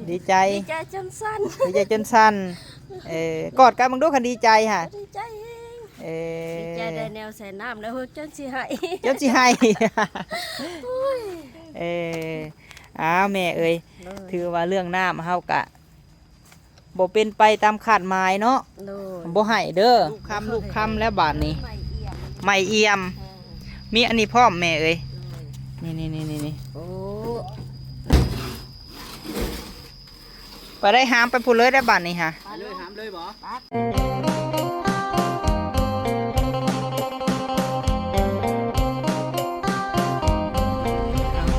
ດີໃຈ ດີໃຈຈົນສັ່ນ ດີໃຈຈົນສັ່ນ. ເອີ ກອດກັນເບິ່ງດູ ຄັນດີໃຈຫະ ດີໃຈແຮງ. ເອີ ດີໃຈໄດ້ແນວໃສ່ນ້ຳແລ້ວ ຈົນຊິໄຫ້ ຈົນຊິໄຫ້. ໂອ້ຍ ເອີ ອ້າວ ແມ່ເອີຍ ໂດຍ ຖືວ່າເລື່ອງນ້ຳເຮົາກະບໍ່ເປັນໄປຕາມຄາດໝາຍເນາະ. ໂດຍ ບໍ່ໃຫ້ເດີ ລູກຄຳ ລູກຄຳແລ້ວບາດນີ້ ໄມ້ອຽມ ໄມ້ອຽມ. ເອີ ມີອັນນີ້ພ້ອມແມ່ເອີຍ ໂດຍ ນີ້ໆໆໆ ໂອ້ ໄປໄດ້ ຫາມໄປພຸ້ນເລີຍໄດ້ບາດນີ້ຫະ ໄປເລີຍ ຫາມເລີຍບໍ?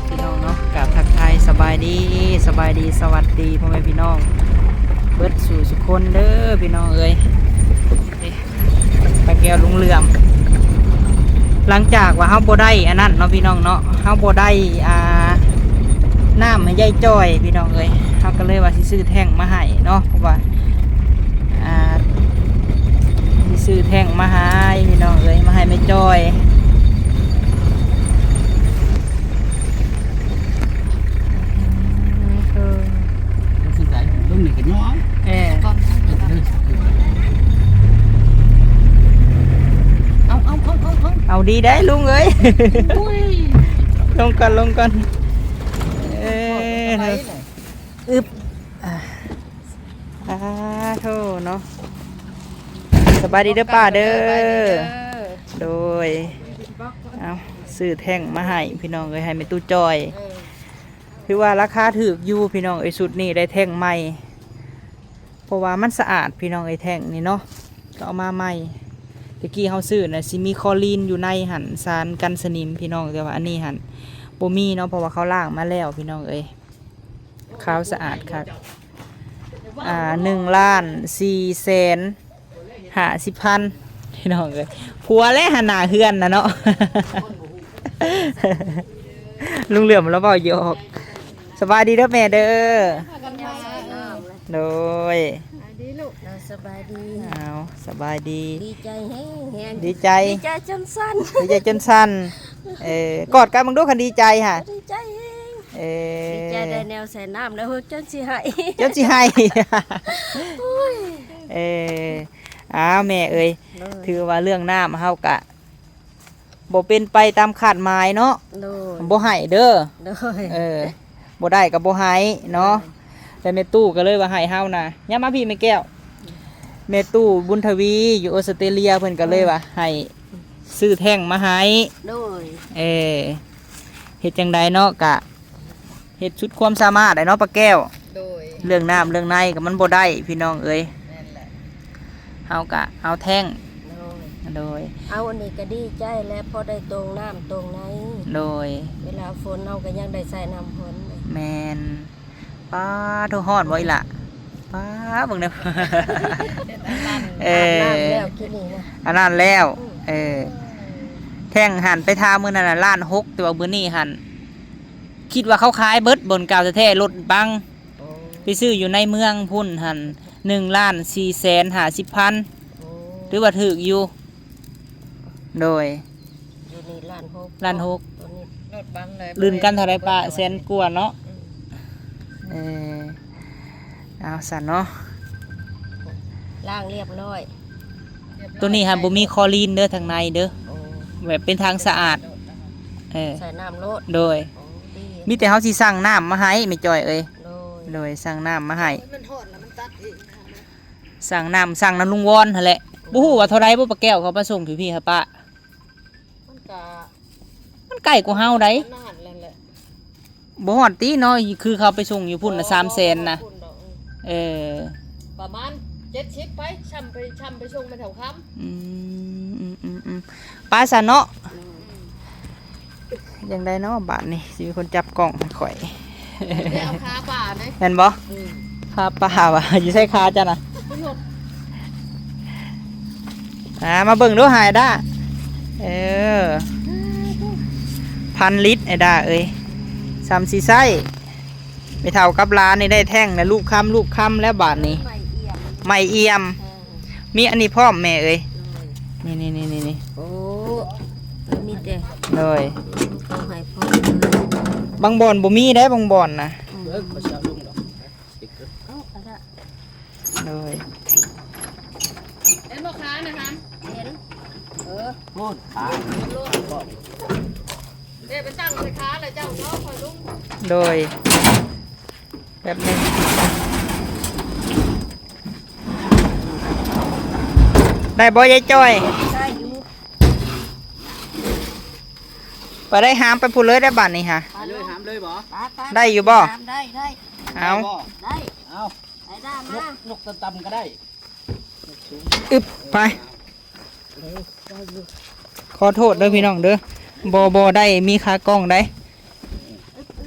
ພີ່ນ້ອງເນາະ ກາບທັກທາຍສະບາຍດີ ສະບາຍດີ ສະຫວັດດີພໍ່ແມ່ພີ່ນ້ອງເບິດສູ່ສຸຄົນເດີພີ່ນ້ອງເອີຍ. ປ້າແກ້ວ ລຸງເຫຼື້ອມ ຫຼັງຈາກວ່າເຮົາບໍ່ໄດ້ອັນນັ້ນເນາະພີ່ນ້ອງເນາະ ເຮົາບໍ່ໄດ້ ອ່າ ນ້ຳໃຫ້ຍາຍຈ້ອຍພີ່ນ້ອງເອີຍ ເຮົາກໍເລີຍວ່າຊິຊື້ແທ້ງມາໃຫ້ເນາະ ເພາະວ່າ ອ່າ ຊິຊື້ແທ້ງມາໃຫ້ພີ່ນ້ອງເອີຍ ມາໃຫ້ແມ່ຈ້ອຍ. ເອີ ລົງນີ້ກໍຍ້ອງ ເອີ ເອົາ ເອົາ ເອົາ ເອົາ ເອົາ ເອົາດີໄດ໋ລຸງເອີຍ. ໂອ້ຍ ລົງກ່ອນ ລົງກ່ອນ. ເອີ ອຶບ ອ່າ ສາທຸເນາະ ສະບາຍດີເດີປ້າເດີ. ໂດຍ ເອົາ ຊື້ແທ້ງມາໃຫ້ພີ່ນ້ອງເອີຍ ໃຫ້ແມ່ຕູ້ຈ້ອຍ. ເອີ ຖືວ່າລາຄາຖືກຢູ່ພີ່ນ້ອງເອີຍ ຊຸດນີ້ໄດ້ແທ້ງໃໝ່ ເພາະວ່າມັນສະອາດພີ່ນ້ອງເອີຍ ແທ້ງນີ້ເນາະ ກໍເອົາມາໃໝ່. ແຕ່ກີ້ເຮົາຊື້ນະ ຊິມີຄໍລີນຢູ່ໃນຫັ້ນ ສານກັນສະໜິມພີ່ນ້ອງ ແຕ່ວ່າອັນນີ້ຫັ້ນບໍ່ມີເນາະ ເພາະວ່າເຂົາລ້າງມາແລ້ວພີ່ນ້ອງເອີຍ ຂາວສະອາດຄັກ. ອ່າ ໜຶ່ງລ້ານສີ່ແສນຫ້າສິບພັນ ພີ່ນ້ອງເອີຍ ຜົວແຫຼະຫັ້ນໜ້າເຮືອນນະເນາະ. ລຸງເຫຼື້ອມລາວເວົ້າຢອກ. ສະບາຍດີເດີແມ່ເດີ. ໂດຍ ສະບາຍດີລູກ ເອົາ ສະບາຍດີ ດີໃຈແຮງໆ ດີໃຈ ດີໃຈຈົນສັ່ນ ດີໃຈຈົນສັ່ນ. ເອີ ກອດກັນເບິ່ງດູ ຄັນດີໃຈຫະ ດີໃຈແຮງ ເອີ ດີໃຈໄດ້ແນວໃສ່ນ້ຳແລ້ວ ຈົນຊິໄຫ້ ຈົນຊິໄຫ້. ໂອ້ຍ ເອີ ອ້າວ ແມ່ເອີຍ ໂດຍ ຖືວ່າເລື່ອງນ້ຳເຮົາກະ ບໍ່ເປັນໄປຕາມຄາດໝາຍເນາະ. ໂດຍ ບໍ່ໃຫ້ເດີ. ໂດຍ ເອີ ບໍ່ໄດ້ກໍບໍ່ໃຫ້ເນາະ. ໂດຍ ແຕ່ແມ່ຕູ້ກໍເລີຍວ່າໃຫ້ເຮົານະ ຍາມມາພີ້ແມ່ແກ້ວ ແມ່ຕູ້ບຸນທະວີຢູ່ອົດສະຕຣາເລຍ ເພິ່ນກໍເລີຍວ່າໃຫ້ຊື້ແທ້ງມາໃຫ້. ໂດຍ ເອີ ເຮັດຈັ່ງໃດເນາະ ກະ ເຮັດສຸດຄວາມສາມາດແຫຼະເນາະປ້າແກ້ວ. ໂດຍ ເລື່ອງນ້ຳເລື່ອງໃນກໍມັນບໍ່ໄດ້ພີ່ນ້ອງເອີຍ. ແມ່ນແຫຼະ ເຮົາກະເອົາແທ້ງ. ໂດຍ ໂດຍ ເອົາອັນນີ້ກໍດີໃຈແຫຼະ ພໍໄດ້ຕົງນ້ຳຕົງໃນ. ໂດຍ ເວລາຝົນເຮົາກໍຍັງໄດ້ໃຊ້ນ້ຳຝົນ. ແມ່ນ. ປ້າໂທ ຮ້ອນບໍ່ອີ່ຫຼ້າ? ປ້າເບິ່ງເດີ. ເອີ ອາບນ້ຳແລ້ວກິນນີ້ນະ ອັນນັ້ນແລ້ວ. ອືມ ເອີ ແທ້ງຫັ້ນໄປທາມື້ນັ້ນນະລ້ານຫົກ ແຕ່ວ່າມື້ນີ້ຫັ້ນ ຄິດວ່າເຂົາຂາຍເບິດບ່ອນເກົ່າແທ້ໆ ລົດບັງ. ໂອ້ ໄປຊື້ຢູ່ໃນເມືອງພຸ້ນຫັ້ນ ໜຶ່ງລ້ານສີ່ແສນຫ້າສິບພັນ. ໂອ້ ຖືວ່າຖືກຢູ່. ໂດຍ ຢູ່ນີ້ລ້ານຫົກ ລ້ານຫົກ. ຕົວນີ້ລົດບັງເລີຍ ລື່ນກັນເທົ່າໃດປ້າ? ແສນກວ່າເນາະ. ອືມ ເອີ ເອົາຊັ້ນເນາະ ລ້າງລຽບຮ້ອຍ. ໂຕນີ້ຫາບໍ່ມີຄໍລີນເດີ ທາງໃນເດີ. ໂອ້ ແບບເປັນທາງສະອາດ. ເອີ ໃສ່ນ້ຳໂລດ. ໂດຍ ໂອ້ ດີ ມີແຕ່ເຮົາຊິສັ່ງນ້ຳມາໃຫ້ແມ່ຈ້ອຍເອີຍ. ໂດຍ ໂດຍ ສັ່ງນ້ຳມາໃຫ້. ມັນຮ້ອນແລ້ວມັນຕັດເອງ. ສັ່ງນ້ຳ ສັ່ງນຳລຸງວອນຫັ້ນແຫຼະ. ບໍ່ຮູ້ວ່າເທົ່າໃດບໍ່ ປ້າແກ້ວ ເຂົາໄປສົ່ງຢູ່ພີ້ຫາປ້າ? ມັນກະ ມັນໃກ້ກວ່າເຮົາໃດ໋. ນານແລ້ວແຫຼະ ບໍ່ຮອດຕິເນາະ ຄືເຂົາໄປສົ່ງຢູ່ພຸ້ນນະ ໂອ້ ສາມແສນນະ. ບໍ່ຮອດພຸ້ນດອກ. ເອີ ປະມານເຈັດສິບໄປ ຊ່ຳໄປ ຊ່ຳໄປສົ່ງແມ່ເຖົ້າຄຳ. ອືມ ອືມໆໆ ໄປຊະເນາະ. ອືມ ຈັ່ງໃດເນາະ ບາດນີ້ຊິມີຄົນຈັບກ້ອງໃຫ້ຂ້ອຍ. ໄປເອົາຄາປ່າເດ້ ແມ່ນບໍ່? ອືມ ຄາປ່າວ່າ ຢູ່ໃສຄາເຈົ້ານະ? ອ່າ ມາເບິ່ງດູຫາຍດາ. ເອີ ພັນລິດໄອ້ດາເອີຍ ສ່ຳຊິໃຊ້. ແມ່ເຖົ້າກັບຫຼານນີ້ໄດ້ແທ້ງແລ້ວ ລູບຄຳ ລູບຄຳແລ້ວບາດນີ້. ໄມ້ອຽມ ໄມ້ອຽມ. ເອີ ມີອັນນີ້ພ້ອມແມ່ເອີຍ. ໂດຍ ນີ້ໆໆໆ ໂອ້ ມີແຕ່ ໂດຍ ອືມ ເຂົາໃຫ້ພ້ອມເລີຍ. ບາງບ່ອນບໍ່ມີໄດ໋ ບາງບ່ອນນະ. ອືມ ເອີ ບໍ່ເອົາລົງດອກ. ໂດຍ ເຫັນບໍ່ຄານະຄະ? ເຫັນ ເອີ ໂພດຄາ ເດ້ ໄປຕັ້ງໃສ່ຄາແລ້ວເຈົ້າເນາະ ຂ້ອຍລົງ ໂດຍ ແປັບໜຶ່ງ ໄດ້ບໍ່ຍາຍຈ້ອຍ? ໄດ້ຢູ່ ໄປໄດ້ ຫາມໄປພຸ້ນເລີຍໄດ້ບາດນີ້ຫະ ໄປເລີຍ ຫາມເລີຍບໍ່? ໄດ້ຢູ່ບໍ່? ຫາມໄດ້ ໄດ້ ເອົາ ໄດ້ບໍ່? ໄດ້ ເອົາ ໄດ້ ໄດ້ ມາ ຍົກ ຍົກຕ່ຳໆກໍໄດ້ ອຶບ ໄປ ຂໍໂທດເດີພີ່ນ້ອງເດີ ບໍ່ ບໍ່ໄດ້ມີຂາກ້ອງໃດ ອຶບ ອຶບ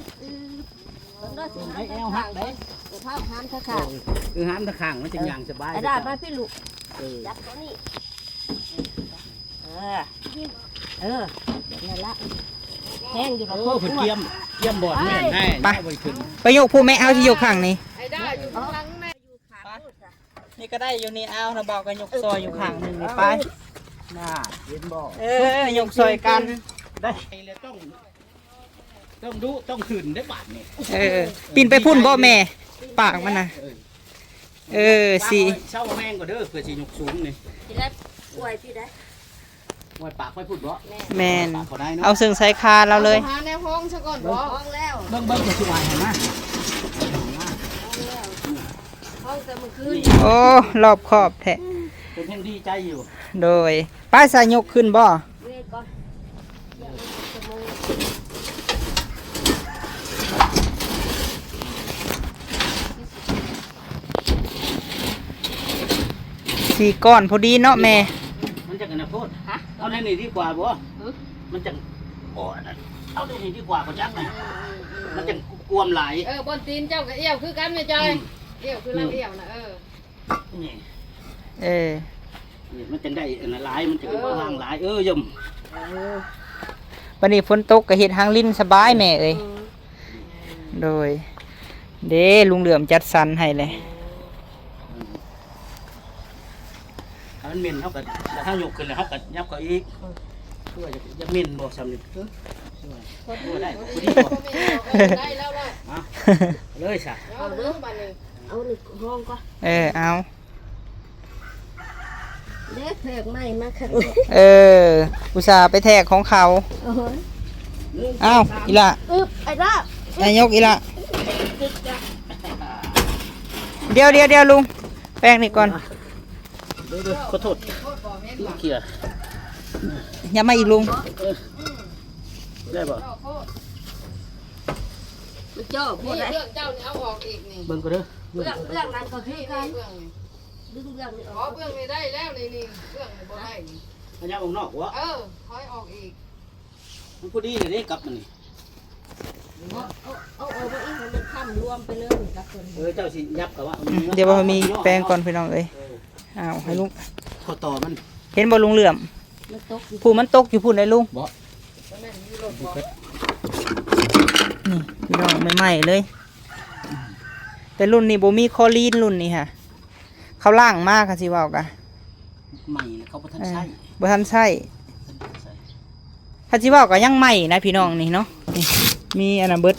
ອຶບ ເບິ່ງເດີ ໄດ້ແອວຫັກໄດ໋ ເອີ ພາບຫາມທາງຂ້າງ ເອີ ຫາມທາງຂ້າງມັນຈັ່ງຍ່າງສະບາຍ ໄອ້ດາ ມາພີ່ລູກ ເອີ ຈັບຕົວນີ້ ເອີ ເອີ ນັ້ນລະ ແຮງຢູ່ດອກ ໂອ້ ເພິ່ນກຽມ ກຽມບອດແມ່ນແທ້ ໄປ ບໍ່ໄດ້ຂຶ້ນ ໄປຍົກຜູ້ແມ່ ເຮົາຊິຍົກຂ້າງນີ້ ໄອ້ດາຢູ່ຂ້າງຫຼັງແມ່ ນີ້ກໍໄດ້ຢູ່ນີ້ ເອົາ ນະບ່າວກໍຍົກຊ່ອຍຢູ່ຂ້າງໜຶ່ງນີ້ ໄປ ນ່າ ເຫັນບໍ່? ເອີ ຍົກຊ່ອຍກັນ ໄດ້ແລ້ວ ຕ້ອງ ຕ້ອງດຸ ຕ້ອງຂຶ້ນເດ້ບາດນີ້ ເອີ ປີນໄປພຸ້ນບໍ່ແມ່ ປາກມັນນະ ເອີ ເອີ ຊິ ເຊົາແຮງກໍເດີ ເພື່ອຊິຍົກສູງນີ້ ຊິໄດ້ອວຍພີ່ໄດ້ ໄວ້ປາກໄວ້ພຸ້ນເບາະ ແມ່ນ ປາກເຂົາໄດ້ເນາະ ເອົາເຊິ່ງໃສ່ຄາລາວເລີຍ ເອົາຫາແນວຫ້ອງຊະກ່ອນເບາະ ຫ້ອງແລ້ວ ເບິ່ງ ເບິ່ງ ຊິວ່າໃຫ້ມາ ຫ້ອງແລ້ວ ຫ້ອງແຕ່ມື້ຄືນ ໂອ້ ລອບຄອບແທ້ ເພິ່ນແຮງດີໃຈຢູ່ ໂດຍ ໄປຊະ ຍົກຂຶ້ນບໍ່? ເວກກ່ອນ ສີ່ກ້ອນພໍດີເນາະແມ່ ມັນຈັກອັນນະໂພດ ຮະ ເອົາແນວນີ້ດີກວ່າບໍ່? ຫຶ ມັນຈັ່ງບໍ່ອັນນັ້ນ ເອົາແນວນີ້ດີກວ່າບໍ່ຈັກນະ ເອີ ເອີ ເອີ ມັນຈັ່ງກວມຫຼາຍ ເອີ ບ່ອນຕີນເຈົ້າກໍອ້ຽວຄືກັນແມ່ຈອຍ ອືມ ອ້ຽວຄືລາວ ອືມ ອ້ຽວນະ ເອີ ນີ້ ເອີ ນີ້ມັນຈັ່ງໄດ້ອັນນັ້ນຫຼາຍ ມັນຈັ່ງ ເອີ ວ່າງຫຼາຍ ເອີ ຍົມ ເອີ ບັດນີ້ຝົນຕົກກໍເຮັດຫາງລິນສະບາຍແມ່ເອີຍ ເອີ ໂດຍ ເດ້ ລຸງເຫຼື້ອມຈັດສັນໃຫ້ແຫຼະ ເອີ ຖ້າມັນເໝັນ ເຮົາກໍ ຖ້າຍົກຂຶ້ນແລ້ວ ເຮົາກໍຫຍັບເຂົ້າອີກ ເອີ ຄືວ່າຢາກ ຢາກເໝັນບໍ່ຊ່ຳນີ້ ເອີ ຄືວ່າ ເອີ ໄດ້ ພໍດີບໍ່? ເອີ ໄດ້ແລ້ວ ໄດ້ແລ້ວ ເອົາເລີຍຊະ ເອົາເດີ ເອົາເດີ ບາດນີ້ ເອົານີ້ຮອງກ່ອນ ເອີ ເອົາ ເດ້ ແທກໃໝ່ມາຄັກ ເອີ ອຸດສ່າໄປແທກຂອງເຂົາ ໂອ້ຍ ເອົາ ອີ່ຫຼ້າ ອຶບ ໄອ້ດ້າ ອ່ະ ຍົກ ອີ່ຫຼ້າ ດຽວ ດຽວ ດຽວ ລຸງ ແປງນີ້ກ່ອນ ເດີ ເດີ ຂໍໂທດ ເຄຍ ຫຍັບມາອີກ ລຸງ ເອີ ໄດ້ບໍ່? ມັນເຈົ້າ ນີ້ ເບື້ອງເຈົ້ານີ້ເອົາອອກອີກນີ້ ເບິ່ງກ່ອນເດີ ເບື້ອງ ເບື້ອງນັ້ນກໍຄືກັນ ເບື້ອງນີ້ ດຶງເບື້ອງນີ້ອອກ ອໍ ເບື້ອງນີ້ໄດ້ແລ້ວ ນີ້ ນີ້ ເບື້ອງນີ້ບໍ່ໄດ້ນີ້ ເອົາຫຍັບອອກນອກບໍ່? ເອີ ຖອຍອອກອີກ ມັນພໍດີແລ້ວເດ້ ກັບມັນນີ້ ເອົາ ເອົາ ເອົາອອກມາອີກ ໃຫ້ມັນຄ້ຳລວມໄປເລີຍກັບຕົວນີ້ ເອີ ເຈົ້າຊິຫຍັບກໍວ່າ ອືມ ດຽວວ່າມີແປງກ່ອນພີ່ນ້ອງເອີຍ ເອີ ອ້າວ ໃຫ້ລຸງ ຂໍ້ຕໍ່ມັນ ເຫັນບໍ່ລຸງເຫຼື້ອມ? ມັນຕົກຢູ່ ຜູ້ມັນຕົກຢູ່ພຸ້ນເດ້ລຸງ ບໍ່ ນີ້ພີ່ນ້ອງ ໃໝ່ໆເລີຍ ແຕ່ລຸ້ນນີ້ບໍ່ມີຄໍລີນ ລຸ້ນນີ້ຫະ ເຂົາລ້າງມາ ຄັນຊິເວົ້າກະ ໃໝ່ແລ້ວ ເຂົາບໍ່ທັນໃຊ້ ເອີ ບໍ່ທັນໃຊ້ ບໍ່ທັນໃຊ້ ຄັນຊິເວົ້າກະຍັງໃໝ່ນະພີ່ນ້ອງ ນີ້ເນາະ ນີ້ ມີອັນນັ້ນເບິດ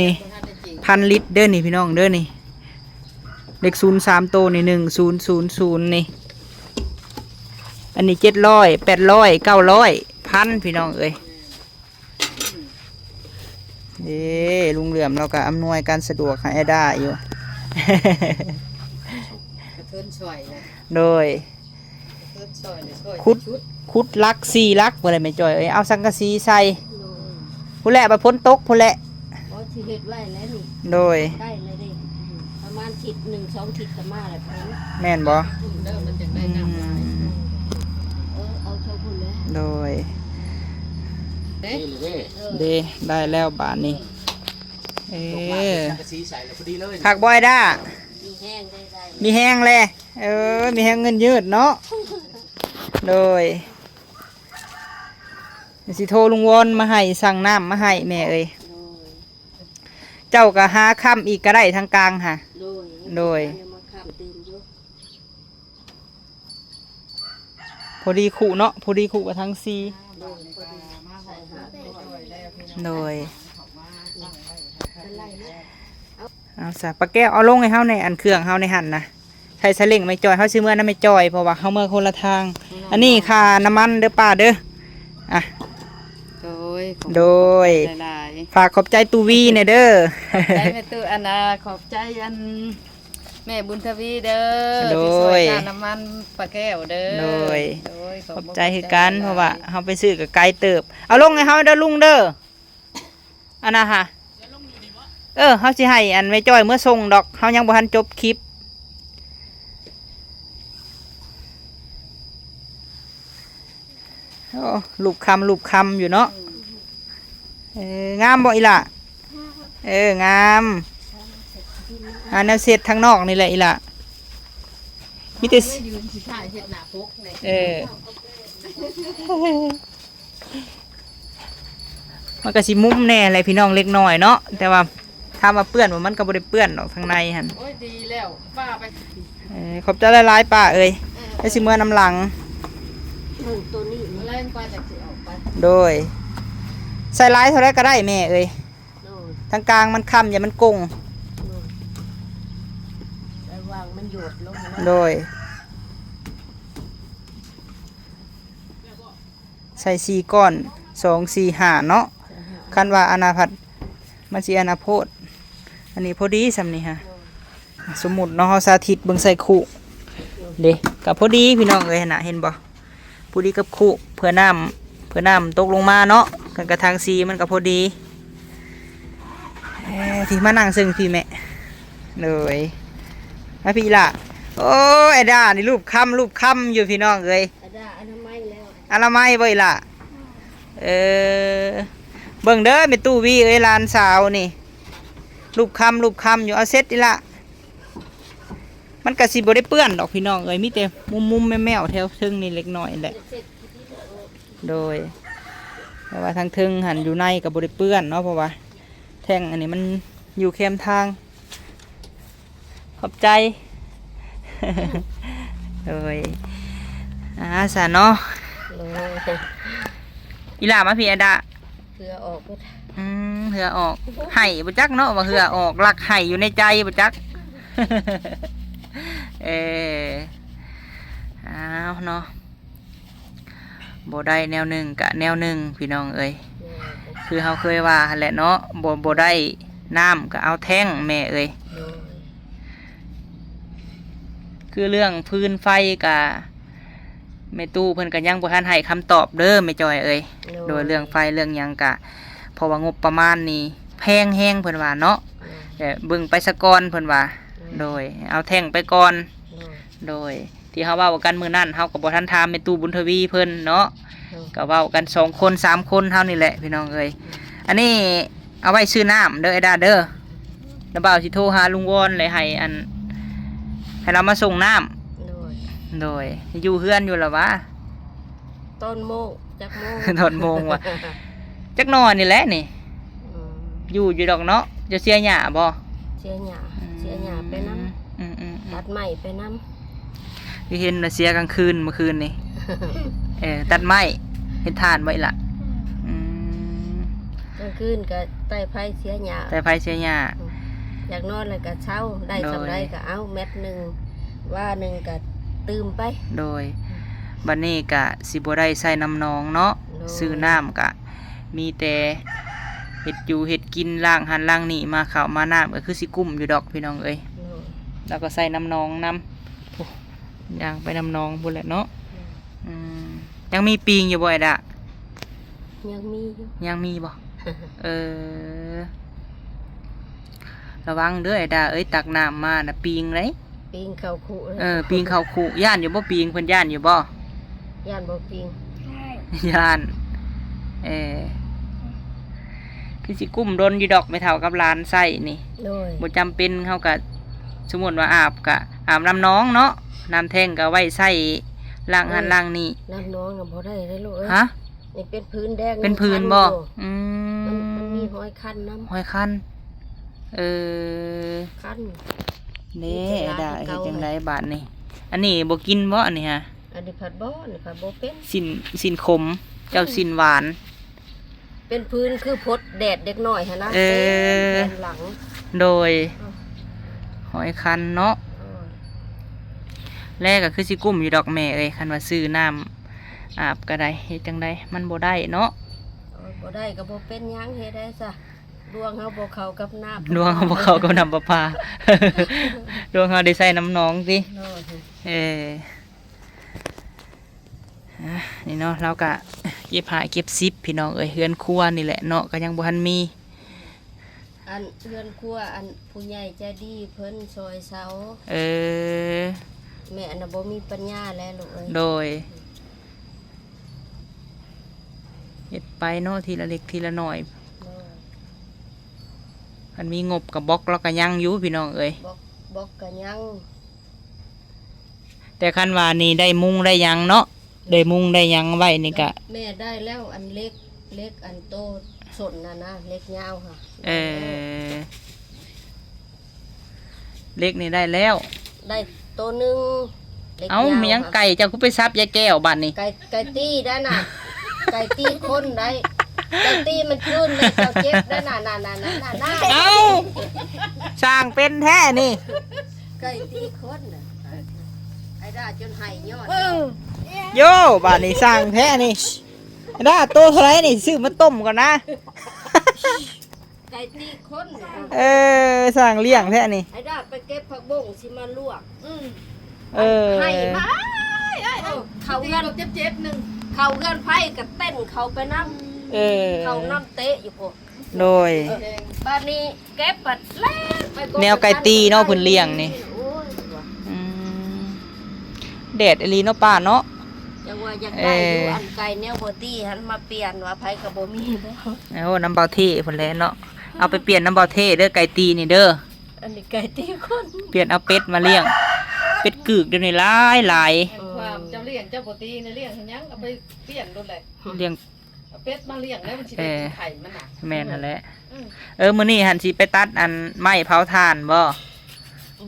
ນີ້ ພັນລິດເດີນີ້ພີ່ນ້ອງເດີນີ້ ເລກສູນສາມໂຕນີ້ ໜຶ່ງສູນສູນສູນນີ້ ອັນນີ້ເຈັດຮ້ອຍ ແປດຮ້ອຍ ເກົ້າຮ້ອຍ ພັນ ພີ່ນ້ອງເອີຍ ເດ້ ລຸງເຫຼື້ອມລາວກໍອຳນວຍການສະດວກໃຫ້ອ້າຍດາຢູ່ ກະເທີນຊ່ອຍນະ ໂດຍ ກະເທີນຊ່ອຍນະ ຊ່ອຍ ຂຸດ ຂຸດຫຼັກສີ່ຫຼັກພຸ້ນແຫຼະແມ່ຈ້ອຍເອີຍ ເອົາສັງກະສີໃສ່ ໂດຍ ພຸ້ນແຫຼະ ບັດຝົນຕົກພຸ້ນແຫຼະ ບໍ່ ຊິເຮັດໄວ້ແລ້ວນີ້ ໂດຍ ໃກ້ແລ້ວເດ້ ອືມ ປະມານທິດໜຶ່ງສອງທິດກໍມາແລ້ວ ແມ່ນບໍ່? ເດີ ມັນຈັ່ງໄດ້ນ້ຳຫຼາຍ ອືມ ເອີ ເອົາເທົ່າພຸ້ນແຫຼະ ໂດຍ ເດ້ ເດ້ ເດ້ ໄດ້ແລ້ວບາດນີ້ ເອີ ເອີ ສັງກະສີໃສ່ແລ້ວພໍດີເລີຍ ຄັກບໍ່ອ້າຍດາ? ມີແຮງໄດ້ ໄດ້ ມີແຮງແຫຼະ ເອີ ມີແຮງເງິນຍືດເນາະ ໂດຍ ຊິໂທລຸງວອນມາໃຫ້ ສັ່ງນ້ຳມາໃຫ້ແມ່ເອີຍ ໂດຍ ເຈົ້າກໍຫາຄ້ຳອີກກໍໄດ້ທາງກາງຫະ ໂດຍ ໂດຍ ມາຄ້ຳຕື່ມຢູ່ ພໍດີຄຸເນາະ ພໍດີຄຸກັບທັງສີ່ ໂດຍ ພໍດີໃສ່ຫາ ໂດຍ ເປັນໄລເນາະ ເອົາຊະ ປ້າແກ້ວ ເອົາລົງໃຫ້ເຮົາແດ່ ອັນເຄື່ອງເຮົາໃນຫັ້ນນະ ໃສ່ສະເຫຼັ້ງແມ່ຈ້ອຍ ເຮົາຊິເມືອນຳແມ່ຈ້ອຍ ເພາະວ່າເຮົາເມືອຄົນລະທາງ. ອືມ ອັນນີ້ຄ່ານ້ຳມັນເດີປ້າເດີ. ອ່ະ ໂດຍ ຂອບ ໂດຍ ຂອບໃຈຫຼາຍໆ ຝາກຂອບໃຈຕູ້ວີແດ່ເດີ. ຂອບໃຈແມ່ຕູ້ ອັນ ອ່າ ຂອບໃຈອັນ ແມ່ບຸນທະວີເດີ ໂດຍ ທີ່ຊ່ວຍຄ່ານ້ຳມັນປ້າແກ້ວເດີ. ໂດຍ ໂດຍ ຂອບ ຂອບໃຈຄືກັນ ຂອບໃຈຫຼາຍໆ ເພາະວ່າເຮົາໄປຊື້ກໍໄກເຕີບ. ເອົາລົງໃຫ້ເຮົາເດີລຸງເດີ. ອັນນະຫະ ເອີ ເຮົາຊິໃຫ້ອັນແມ່ຈ້ອຍເມືອສົ່ງດອກ ເຮົາຍັງບໍ່ທັນຈົບຄລິບ. ໂອ້ ຮູບຄຳ ຮູບຄຳຢູ່ເນາະ. ເອີ ງາມບໍ່ອີ່ຫຼ້າ? ເອີ ງາມ. ຫາແນວເຊັດທາງນອກນີ້ແຫຼະອີ່ຫຼ້າ ມີແຕ່ ເອີ ມັນກໍຊິມຸມແດ່ແຫຼະພີ່ນ້ອງ ເລັກນ້ອຍເນາະ ແຕ່ວ່າຖາມວ່າເປື້ອນບໍ່ ມັນກໍບໍ່ໄດ້ເປື້ອນດອກທາງໃນຫັ້ນ. ໂອ້ຍ ດີແລ້ວ ປ້າໄປ ເອີ ຂອບໃຈຫຼາຍໆ ປ້າເອີຍ. ເອີ ແລ້ວຊິເມືອນຳຫຼັງ. ເບິ່ງໂຕນີ້ ແລ້ວປ້າຈັກຊິອອກໄປ. ໂດຍ ໃສ່ຫຼາຍເທົ່າໃດກໍໄດ້ແມ່ເອີຍ. ໂດຍ ທາງກາງມັນຄ້ຳ ຢ່າມັນກົງ. ໂດຍ ລະວັງມັນຫຍດລົງເນາະ. ໂດຍ ໃສ່ສີ່ກ້ອນ ສອງ ສີ່ ຫ້າເນາະ. ຄັນວ່າອັນນະພັດ ມັນຊິອັນນະໂພດ. ອັນນີ້ພໍດີສ່ຳນີ້ຫະ. ໂດຍ ສົມມຸດເນາະ ເຮົາສາທິດເບິ່ງໃສ່ຄຸເດ້ ກໍພໍດີພີ່ນ້ອງເອີຍ ຫັ້ນນະ ເຫັນບໍ່? ພໍດີກັບຄຸ ເພື່ອນ້ຳ ເພື່ອນ້ຳຕົກລົງມາເນາະ ຄັນກະຖາງສີ່ມັນກໍພໍດີ. ເອີ ທີ່ມານັ່ງເຊິ່ງພີ່ແມ່. ໂດຍ ມາພີ່ລະ. ໂອ້ຍ ອາດານີ້ລູບຄຳ ລູບຄຳຢູ່ພີ່ນ້ອງເອີຍ. ອາດາອະນາໄມແລ້ວ ອະນາໄມບໍ່ອີ່ຫຼ້າ? ເອີ ເບິ່ງເດີແມ່ຕູ້ວີເອີຍ ຫຼານສາວນີ້ ລູບຄຳ ລູບຄຳຢູ່. ເອົາເຊັດອີ່ຫຼ້າ. ມັນກະຊິບໍ່ໄດ້ເປື້ອນດອກພີ່ນ້ອງເອີຍ ມີແຕ່ມຸມໆ ແມວໆ ແຖວເທິງນີ້ເລັກນ້ອຍແຫຼະ. ໂດຍ ແຕ່ວ່າທາງເທິງຫັ້ນ ຢູ່ໃນກໍບໍ່ໄດ້ເປື້ອນເນາະ ເພາະວ່າແທ່ງອັນນີ້ມັນຢູ່ແຄມທາງ. ຂອບໃຈ. ໂດຍ ອ່າ ຊະເນາະ. ໂດຍ ອີ່ຫຼ້າມາພີ້ ອາດາ. ເຫື່ອອອກເບິດ. ອືມ ເຫື່ອອອກ ໄຫ້ບໍ່ຈັກເນາະ ວ່າເຫື່ອອອກ ລັກໄຫ້ຢູ່ໃນໃຈບໍ່ຈັກ. ເອີ ອ້າວເນາະ ບໍ່ໄດ້ແນວໜຶ່ງກະແນວໜຶ່ງພີ່ນ້ອງເອີຍ. ແມ່ນ ຄືເຮົາເຄີຍວ່າຫັ້ນແຫຼະເນາະ ບໍ່ ບໍ່ໄດ້ນ້ຳກະເອົາແທ້ງແມ່ເອີຍ. ໂດຍ ຄືເລື່ອງຟືນໄຟກະ ແມ່ຕູ້ເພິ່ນກໍຍັງບໍ່ທັນໃຫ້ຄຳຕອບເດີແມ່ຈ້ອຍເອີຍ. ໂດຍ ໂດຍ ເລື່ອງໄຟເລື່ອງຫຍັງກະ ເພາະວ່າງົບປະມານນີ້ແພງແຮງເພິ່ນວ່າເນາະ. ໂດຍ ແຕ່ເບິ່ງໄປສະກ່ອນເພິ່ນວ່າ. ໂດຍ ໂດຍ ເອົາແທ້ງໄປກ່ອນ. ໂດຍ ໂດຍ ທີ່ເຮົາເວົ້າກັນມື້ນັ້ນ ເຮົາກໍບໍ່ທັນຖາມແມ່ຕູ້ບຸນທະວີເພິ່ນເນາະ. ໂດຍ ກໍເວົ້າກັນສອງຄົນສາມຄົນເຮົານີ້ແຫຼະພີ່ນ້ອງເອີຍ. ໂດຍ ອັນນີ້ ເອົາໄວ້ຊື້ນ້ຳເດີ ອາດາເດີ. ລະບ່າວຊິໂທຫາລຸງວອນ ແລະໃຫ້ອັນ ໃຫ້ລາວມາສົ່ງນ້ຳ. ໂດຍ ໂດຍ ຢູ່ເຮືອນຢູ່ລະຫວາ? ຕອນໂມງ ຈັກໂມງ? ຕອນໂມງຫວາ? ຈັກໜໍ່ນີ້ແຫຼະນີ້. ອືມ ຢູ່ຢູ່ດອກເນາະ. ເຈົ້າເສຍຫຍ້າບໍ່? ເສຍຫຍ້າ. ອືມ ເສຍຫຍ້າໄປນຳ. ອືມໆໆ ຕັດໄມ້ໄປນຳ. ຄືເຫັນວ່າເສຍກາງຄືນມື້ຄືນນີ້. ເອີ ຕັດໄມ້ ເຮັດຖ່ານບໍ່ອີ່ຫຼະ? ອືມ ກາງຄືນກໍໄຕ້ໄຟເສຍຫຍ້າ ໄຕ້ໄຟເສຍຫຍ້າ. ອືມ ຢາກນອນແລ້ວກໍເຊົາ ໄດ້ສ່ຳໃດກໍເອົາແມັດໜຶ່ງ ວາໜຶ່ງກໍຕື່ມໄປ. ໂດຍ ບັດນີ້ກະຊິບໍ່ໄດ້ໃຊ້ນ້ຳໜອງເນາະ. ໂດຍ ຊື້ນ້ຳກະມີແຕ່ເຮັດຢູ່ເຮັດກິນ ລ້າງຫັ້ນລ້າງນີ້ ມາເຂົ້າມານ້ຳກໍຄືຊິກຸ້ມຢູ່ດອກພີ່ນ້ອງເອີຍ. ໂດຍ ແລ້ວກໍໃຊ້ນ້ຳໜອງນຳ. ໂອ້ ຍ່າງໄປນ້ຳໜອງພຸ້ນແຫຼະເນາະ. ອືມ ຍັງມີປີງຢູ່ບໍ່ ອາດາ? ຍັງມີຢູ່. ຍັງມີບໍ່? ເອີ ລະວັງເດີ ອາດາເອີຍ ຕັກນ້ຳມານະ ປີງເດ້. ປີງເຂົ້າຄຸ. ເອີ ປີງເຂົ້າຄຸ. ຢ້ານຢູ່ບໍ່ປີງ? ເພິ່ນຢ້ານຢູ່ບໍ່? ຢ້ານບໍ່ປີງ? ຢ້ານ. ເອີ ຄືຊິກຸ້ມດົນຢູ່ດອກ ແມ່ເຖົ້າກັບຫຼານໃຊ້ນີ້. ໂດຍ ບໍ່ຈຳເປັນ ເຮົາກະ ສົມມຸດວ່າອາບກະອາບນ້ຳໜອງເນາະ ນ້ຳແທ້ງກະໄວ້ໃຊ້ລ້າງຫັ້ນ ເອີ ລ້າງນີ້. ນ້ຳໜອງນະບໍ່ໄດ້ເດ້ລູກເອີຍ. ຮະ? ນີ້ເປັນຜືນແດງ. ເປັນຜືນບໍ່? ຄັນຢູ່. ອືມ ມັນ ມັນມີຮອຍຄັນນຳ. ຮອຍຄັນ. ເອີ ຄັນເດ້. ອາດາເຮັດຈັ່ງໃດບາດນີ້? ອັນນີ້ບໍ່ກິນບໍ່ ອັນນີ້ຫະ? ອັນນີ້ພັດບໍ່ ອັນນີ້ພັດບໍ່ເປັນ. ຊີ້ນ ຊີ້ນຂົມ ເຈົ້າຊີ້ນຫວານ. ເປັນຜືນຄືພົດແດດເດັກນ້ອຍຫັ້ນນະ. ເອີ ເຕັມແຜ່ນຫຼັງ. ໂດຍ ເອີ ຮ້ອຍຄັນເນາະ ໂດຍ ແລກໍຄືຊິກຸ້ມຢູ່ດອກແມ່ເອີຍ ຄັນວ່າຊື້ນ້ຳອາບກໍໄດ້ ເຮັດຈັ່ງໃດ ມັນບໍ່ໄດ້ເນາະ ໂອ້ຍ ບໍ່ໄດ້ກໍບໍ່ເປັນຫຍັງ ເຮັດໄດ້ຊະ ດວງເຮົາບໍ່ເຂົ້າກັບນ້ຳ ດວງເຮົາບໍ່ເຂົ້າກັບນ້ຳປະປາ ດວງເຮົາໄດ້ໃຊ້ນ້ຳໜອງຕິ ໂດຍ ເອີ ອ່າ ນີ້ເນາະ ລາວກະເກັບຫ້າເກັບສິບ ພີ່ນ້ອງເອີຍ ເຮືອນຄົວນີ້ແຫຼະເນາະ ກະຍັງບໍ່ທັນມີ ອັນເຮືອນຄົວ ອັນຜູ້ໃຫຍ່ໃຈດີເພິ່ນຊ່ອຍເຊົາ ເອີ ແມ່ນະ ບໍ່ມີປັນຍາແຫຼະລູກເອີຍ ໂດຍ ເຮັດໄປເນາະ ທີລະເລັກທີລະໜ້ອຍ ໂດຍ ຄັນມີງົບກະບລັອກລາວກະຍັງຢູ່ ພີ່ນ້ອງເອີຍ ບລັອກ ບລັອກກະຍັງ ແຕ່ຄັນວ່ານີ້ໄດ້ມຸງໄດ້ຫຍັງເນາະ ໄດ້ມຸງໄດ້ຫຍັງໄວ້ນີ້ກະ ແມ່ໄດ້ແລ້ວ ອັນເຫຼັກ ເຫຼັກອັນໂຕສົ້ນນັ້ນນະ ເຫຼັກຍາວຫັ້ນ ເອີ ເຫຼັກນີ້ໄດ້ແລ້ວ ໄດ້ໂຕໜຶ່ງ ເຫຼັກຍາວ ເອົ້າ ມີຫຍັງ ໄກ່ເຈົ້າຄືໄປສັບຍາຍແກ້ວບາດນີ້ ໄກ່ ໄກ່ຕີໄດ້ນະ ໄກ່ຕີຄົນໄດ້ ໄກ່ຕີມັນຄືນແລ້ວເຈົ້າເຈັບໄດ້ນະ ນະ ນະ ນະ ນະ ເອົ້າ ຊ່າງເປັນແທ້ນີ້ ໄກ່ຕີຄົນນະ ໄອ້ດາຈົນໄຫ້ຍ້ອນ ໂຢ ບາດນີ້ຊ່າງແທ້ນີ້ ໄອ້ດາ ໂຕເທົ່າໃດນີ້ ຊື້ມາຕົ້ມກ່ອນນະ ໄກ່ຕີຄົນນະ ເອີ ຊ່າງລ້ຽງແທ້ນີ້ ໄອ້ດາໄປເກັບຜັກບົ້ງຊິມາລວກ ອືມ ເອີ ໄຫ້ມາ ເຂົ້າເຮືອນເຈັບໆ ໜຶ່ງ ເຂົ້າເຮືອນໃຜກໍເຕັ້ນເຂົ້າໄປນຳ ເອີ ເຂົ້ານຳເຕະຢູ່ພຸ້ນ ໂດຍ ບາດນີ້ເກັບບັດແລ່ນໄປ ແນວໄກ່ຕີເນາະ ເພິ່ນລ້ຽງນີ້ ໂອ້ຍ ອືມ ແດດອີ່ຫຼີເນາະປ້າເນາະ ຈັ່ງວ່າຢາກໄດ້ຢູ່ ເອີ ອັນໄກ່ແນວບໍ່ຕີຫັ້ນ ມາປ່ຽນວ່າໃຜກໍບໍ່ມີແລ້ວ ໂອ້ ນຳເບົາເທພຸ້ນແຫຼະເນາະ ເອົາໄປປ່ຽນນຳເບົາເທເດີ ໄກ່ຕີນີ້ເດີ ອັນນີ້ໄກ່ຕີຄົນ ປ່ຽນເອົາເປັດມາລ້ຽງ ເປັດກຶກດຽວນີ້ຫຼາຍໆ ແມ່ນຄວາມ ເຈົ້າລ້ຽງເຈົ້າບໍ່ຕີນະ ລ້ຽງເຮັດຫຍັງ ເອົາໄປປ່ຽນໂລດແຫຼະ ລ້ຽງ ເອົາເປັດມາລ້ຽງແລ້ວມັນຊິໄດ້ກິນໄຂ່ມັນນະ ເອີ ແມ່ນຫັ້ນແຫຼະ ອືມ ເອີ ມື້ນີ້ຫັ້ນຊິໄປຕັດອັນໄມ້ເຜົາຖ່ານບໍ່?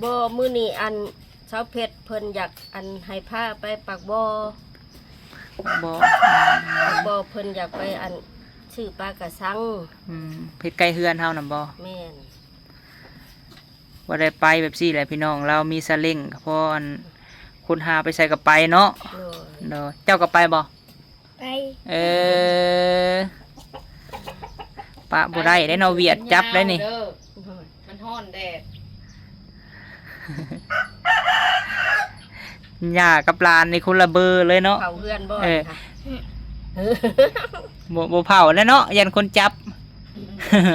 ບໍ່ ມື້ນີ້ອັນ ຊາວເພັດເພິ່ນຢາກອັນໃຫ້ພາໄປປາກບໍ່ ບໍ່ ປາກບໍ່ ເພິ່ນຢາກໄປອັນຊື້ປາກະຊັງ ອືມ ເຮັດໃກ້ເຮືອນເຮົານຳບໍ່? ແມ່ນ ບໍ່ໄດ້ໄປແບບຊີ້ແຫຼະພີ່ນ້ອງ ລາວມີສາເລັ້ງກໍພໍ ອັນ ຄົນຫາໄປໃສກໍໄປເນາະ ໂດຍ ໂດຍ ເຈົ້າກໍໄປບໍ່? ໄປ ເອີ ປະບໍ່ໄດ້ເດ້ເນາະ ວຽດຈັບໄດ້ນີ້ ມັນຮ້ອນແດດ ຍ່າກັບຫຼານນີ້ຄົນລະເບີເລີຍເນາະ ເຜົາເຮືອນບໍ່ ເອີ ບໍ່ ບໍ່ເຜົາແລ້ວເນາະ ຢ້ານຄົນຈັບ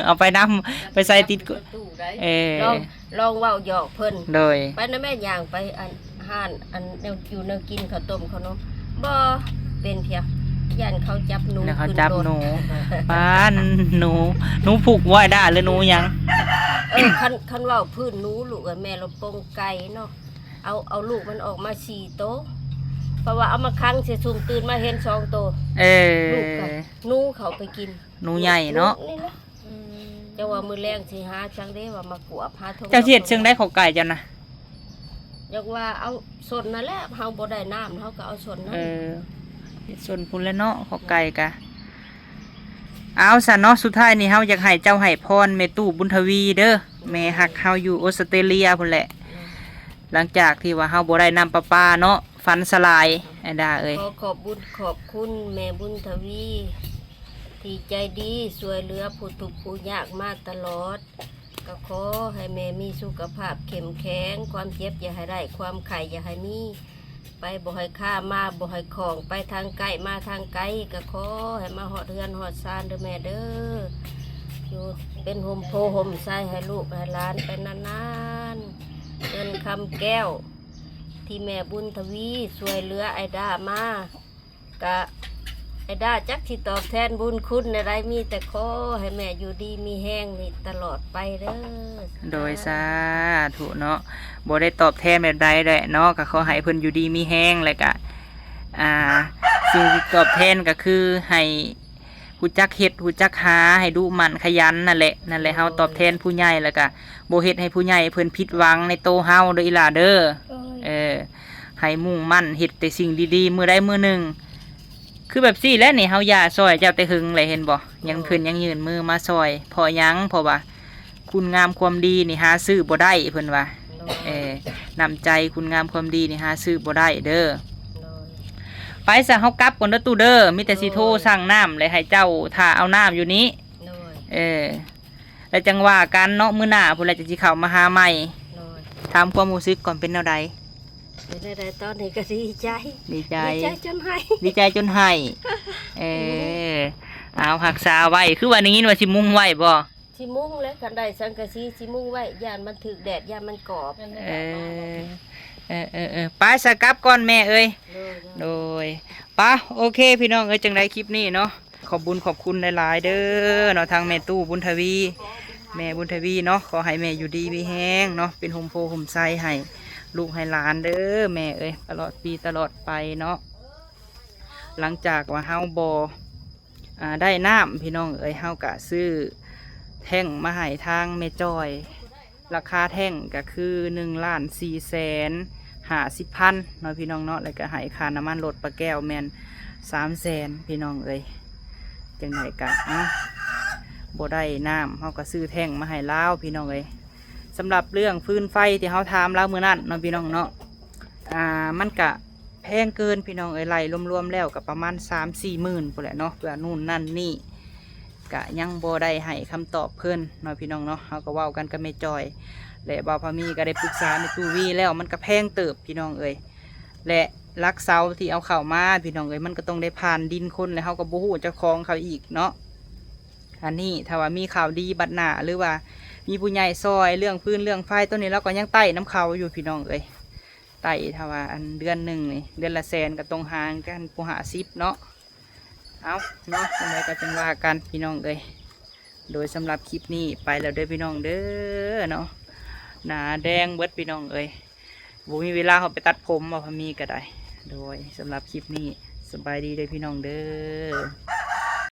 ເອົາໄປນຳ ໄປໃສ່ຕິດ ເອີ ລອງ ລອງເວົ້າຫຍອກເພິ່ນ ໂດຍ ໄປນະແມ່ ຍ່າງໄປອັນຮ້ານ ອັນແນວຢູ່ແນວກິນ ເຂົ້າຕົ້ມເຂົ້າໜົມ ບໍ່ເປັນພຽງ ຢ້ານເຂົາຈັບໜູ ຢ້ານເຂົາຈັບໜູ ປານໜູ ໜູພຸກບໍ່ອ້າຍດາ ຫຼືໜູຫຍັງ? ເອີ ຄັນ ຄັນເວົ້າພື້ນໜູລູກເອີຍ ແມ່ລາວປົງໄກ່ເນາະ ເອົາ ເອົາລູກມັນອອກມາສີ່ໂຕ ເພາະວ່າເອົາມາຂັງໃສ່ຊຸ່ມ ຕື່ນມາເຫັນສອງໂຕ ເອີ ລູກກໍ ໜູເຂົ້າໄປກິນ ໜູໃຫຍ່ເນາະ ນີ້ນະ ອືມ ຈັ່ງວ່າມື້ແລງຊິຫາຈັ່ງເດ້ວ່າມາກວບຫາຖົງ ເຈົ້າຊິເຮັດເຊິ່ງໃດຂອງໄກ່ເຈົ້ານະ? ຢາກວ່າເອົາສົນນັ້ນແຫຼະ ເຮົາບໍ່ໄດ້ນ້ຳ ເຮົາກໍເອົາສົນນັ້ນ ເອີ ເຮັດສົນພຸ້ນແຫຼະເນາະ ຂອງໄກ່ກະ ເອົາຊະເນາະ ສຸດທ້າຍນີ້ເຮົາຢາກໃຫ້ເຈົ້າໃຫ້ພອນແມ່ຕູ້ບຸນທະວີເດີ ແມ່ຮັກເຮົາຢູ່ອົດສະເຕຣເລຍພຸ້ນແຫຼະ ຫຼັງຈາກທີ່ວ່າເຮົາບໍ່ໄດ້ນ້ຳປະປາເນາະ ຝັນສະຫຼາຍ ອ້າຍດາເອີຍ ຂໍຂອບບຸນຂອບຄຸນແມ່ບຸນທະວີ ທີ່ໃຈດີຊ່ວຍເຫຼືອຜູ້ທຸກຜູ້ຍາກມາຕະຫຼອດ ກໍຂໍໃຫ້ແມ່ມີສຸຂະພາບເຂັ້ມແຂງ ຄວາມເຈັບຢ່າໃຫ້ໄດ້ ຄວາມໄຂ້ຢ່າໃຫ້ມີ ໄປບໍ່ໃຫ້ຄາ ມາບໍ່ໃຫ້ຂ້ອງ ໄປທາງໃກ້ ມາທາງໄກ ກໍຂໍໃຫ້ມາຮອດເຮືອນຮອດຊານເດີແມ່ເດີ ຢູ່ເປັນຮົ່ມໂພຮົ່ມໄຊໃຫ້ລູກໃຫ້ຫຼານໄປນານໆ ເງິນຄຳແກ້ວ ທີ່ແມ່ບຸນທະວີຊ່ວຍເຫຼືອອ້າຍດາມາ ກະອ້າຍດາຈັກຊິຕອບແທນບຸນຄຸນແນວໃດ ມີແຕ່ຂໍໃຫ້ແມ່ຢູ່ດີມີແຮງນີ້ຕະຫຼອດໄປເດີ. ໂດຍ ສາທຸເນາະ ບໍ່ໄດ້ຕອບແທນແບບໃດແຫຼະເນາະ ກະຂໍໃຫ້ເພິ່ນຢູ່ດີມີແຮງ ແລະກະ ອ່າ ສິ່ງທີ່ຕອບແທນກະຄືໃຫ້ ຮູ້ຈັກເຮັດ ຮູ້ຈັກຫາ ໃຫ້ດຸໝັ່ນຂະຫຍັນນັ້ນແຫຼະ ນັ້ນແຫຼະ ໂດຍ ເຮົາຕອບແທນຜູ້ໃຫຍ່ ແລ້ວກະບໍ່ເຮັດໃຫ້ຜູ້ໃຫຍ່ເພິ່ນຜິດຫວັງໃນໂຕເຮົາເດີອີ່ຫຼ້າເດີ. ໂດຍ ເອີ ໃຫ້ມຸ່ງໝັ້ນເຮັດແຕ່ສິ່ງດີໆ ມື້ໃດມື້ໜຶ່ງ ຄືແບບຊີ້ແຫຼະນີ້ ເຮົາຢາກຊ່ອຍເຈົ້າແຕ່ຫຶງແຫຼະ ເຫັນບໍ່? ໂດຍ ຍັງເພິ່ນຍັງຍື່ນມືມາຊ່ອຍ ເພາະຫຍັງ? ເພາະວ່າ ຄຸນງາມຄວາມດີນີ້ຫາຊື້ບໍ່ໄດ້ ເພິ່ນວ່າ. ໂດຍ ເອີ ນ້ຳໃຈຄຸນງາມຄວາມດີນີ້ຫາຊື້ບໍ່ໄດ້ເດີ. ໂດຍ ໄປຊະ ເຮົາກັບກ່ອນເດີຕູ້ເດີ ມີແຕ່ຊິໂທ ໂດຍ ສັ່ງນ້ຳ ແລະໃຫ້ເຈົ້າຖ້າເອົານ້ຳຢູ່ນີ້. ໂດຍ ເອີ ແລ້ວຈັ່ງວ່າກັນເນາະ ມື້ໜ້າພຸ້ນແຫຼະ ຈັ່ງຊິເຂົ້າມາຫາໃໝ່. ໂດຍ ຖາມຄວາມຮູ້ສຶກກ່ອນ ເປັນແນວໃດ? ເປັນແນວໃດ? ຕອນນີ້ກໍດີໃຈ ດີໃຈ ດີໃຈຈົນໄຫ້ ດີໃຈຈົນໄຫ້. ເອີ ເອົາ ຮັກສາໄວ້. ຄືວ່າໄດ້ຍິນວ່າຊິມຸງໄວ້ບໍ່? ຊິມຸງແຫຼະ ຄັນໄດ້ສັງກະສີຊິມຸງໄວ້ ຢ້ານມັນຖືກແດດ ຢ້ານມັນກອບ. ເອີ ເອີ ເອີ ເອີ ໄປຊະ ກັບກ່ອນແມ່ເອີຍ. ໂດຍ ໂດຍ ໂດຍ ປະ ໂອເຄ ພີ່ນ້ອງເອີຍ ຈັ່ງໃດຄລິບນີ້ເນາະ ຂອບບຸນຂອບຄຸນຫຼາຍໆເດີເນາະ ທາງແມ່ຕູ້ບຸນທະວີ ແມ່ບຸນທະວີເນາະ ຂໍໃຫ້ແມ່ຢູ່ດີມີແຮງເນາະ ເປັນຮົ່ມໂພຮົ່ມໄຊໃຫ້ລູກໃຫ້ຫຼານເດີແມ່ເອີຍ ຕະຫຼອດປີຕະຫຼອດໄປເນາະ. ຫຼັງຈາກວ່າເຮົາບໍ່ ອ່າ ໄດ້ນ້ຳ ພີ່ນ້ອງເອີຍ ເຮົາກະຊື້ແທ້ງມາໃຫ້ທາງແມ່ຈ້ອຍ ລາຄາແທ້ງກະຄືໜຶ່ງລ້ານສີ່ແສນຫ້າສິບພັນເນາະ ພີ່ນ້ອງເນາະ ແລ້ວກະໃຫ້ຄ່ານ້ຳມັນລົດປ້າແກ້ວແມ່ນສາມແສນ ພີ່ນ້ອງເອີຍ. ຈັ່ງໃດກະ ເອົ້າ ບໍ່ໄດ້ນ້ຳ ເຮົາກະຊື້ແທ້ງມາໃຫ້ລາວ ພີ່ນ້ອງເອີຍ. ສຳລັບເລື່ອງຟືນໄຟທີ່ເຮົາຖາມລາວມື້ນັ້ນເນາະ ພີ່ນ້ອງເນາະ ອ່າ ມັນກະ ແພງເກີນພີ່ນ້ອງເອີຍ ໄລ່ລວມໆແລ້ວກໍປະມານສາມສີ່ໝື່ນພຸ້ນແຫຼະເນາະ ເພື່ອນູ້ນນັ້ນນີ້ ກະຍັງບໍ່ໄດ້ໃຫ້ຄຳຕອບເພິ່ນເນາະ ພີ່ນ້ອງເນາະ. ເຮົາກໍເວົ້າກັນກັບແມ່ຈ້ອຍ ແລະ ບ່າວພາມີກໍໄດ້ປຶກສາແມ່ຕູ້ວີແລ້ວ ມັນກໍແພງເຕີບພີ່ນ້ອງເອີຍ ແລະ ຫຼັກເສົາທີ່ເອົາເຂົ້າມາພີ່ນ້ອງເອີຍ ມັນກໍຕ້ອງໄດ້ຜ່ານດິນຄົນ ແລະ ເຮົາກໍບໍ່ຮູ້ເຈົ້າຂອງເຂົາອີກເນາະ. ອັນນີ້ຖ້າວ່າມີຂ່າວດີບັດໜ້າ ຫຼືວ່າມີຜູ້ໃຫຍ່ຊ່ອຍເລື່ອງຟືນເລື່ອງໄຟ ໂຕນີ້ລາວກໍຍັງໄຕ້ນຳເຂົາຢູ່ພີ່ນ້ອງເອີຍ. ໄຕ້ຖ້າວ່າອັນເດືອນໜຶ່ງນີ້ ເດືອນລະແສນກໍຕ້ອງຫານກັນຜູ້ຫ້າສິບເນາະ. ເອົາເນາະ ຈັ່ງໃດກໍຈັ່ງວ່າກັນພີ່ນ້ອງເອີຍ. ໂດຍສຳລັບຄລິບນີ້ໄປແລ້ວເດີພີ່ນ້ອງເດີເນາະ ໜ້າແດງເບິດພີ່ນ້ອງເອີຍ. ບໍ່ມີເວລາເຮົາໄປຕັດຜົມ ວ່າພາມີກໍໄດ້. ໂດຍສຳລັບຄລິບນີ້ ສະບາຍດີເດີພີ່ນ້ອງເດີ.